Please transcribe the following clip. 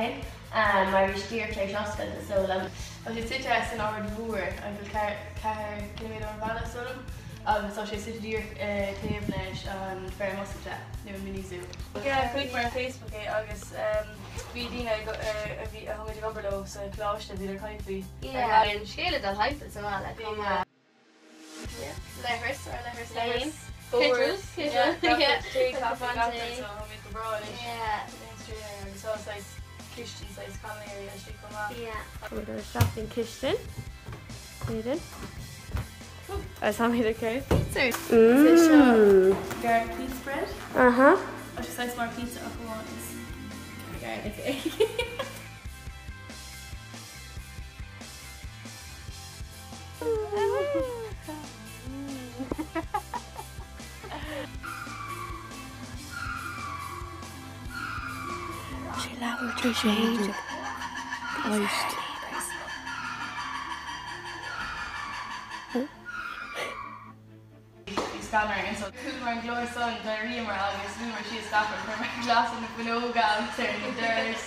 shin mar bhí sé díreach tar éis oscailt is dóigh liom. Tá sé suite san Aird Mhór, an bhfuil 4 ciliméadar ón bhaile is dóigh liom, agus tá sé suite díreach taobh leis an Feirm Oscailte, nó an Mini Zoo. Yeah, chonaic mé ar Facebook é agus bhí daoine a bhí a bhí muid ag obair leo sa choláiste, bhíodar ag caint faoi. Yeah, bhí an scéal ag dul thimpeall sa bhaile chomh maith. Leithreas, ar leithreas léim. Isteach an cistin. Éadan. Agus táimid ag cur pizza. Seo garlic pizza bread. Aha. Tá sé saghas mar pizza ach amháin is garlic é. Sé leathuair tar éis a 11. Éist. Bhí scanradh orainn so chualamar an glór san d'éiríomar agus luíomar síos tapa chuireamar glas ar na fuinneoga agus ar na dorais.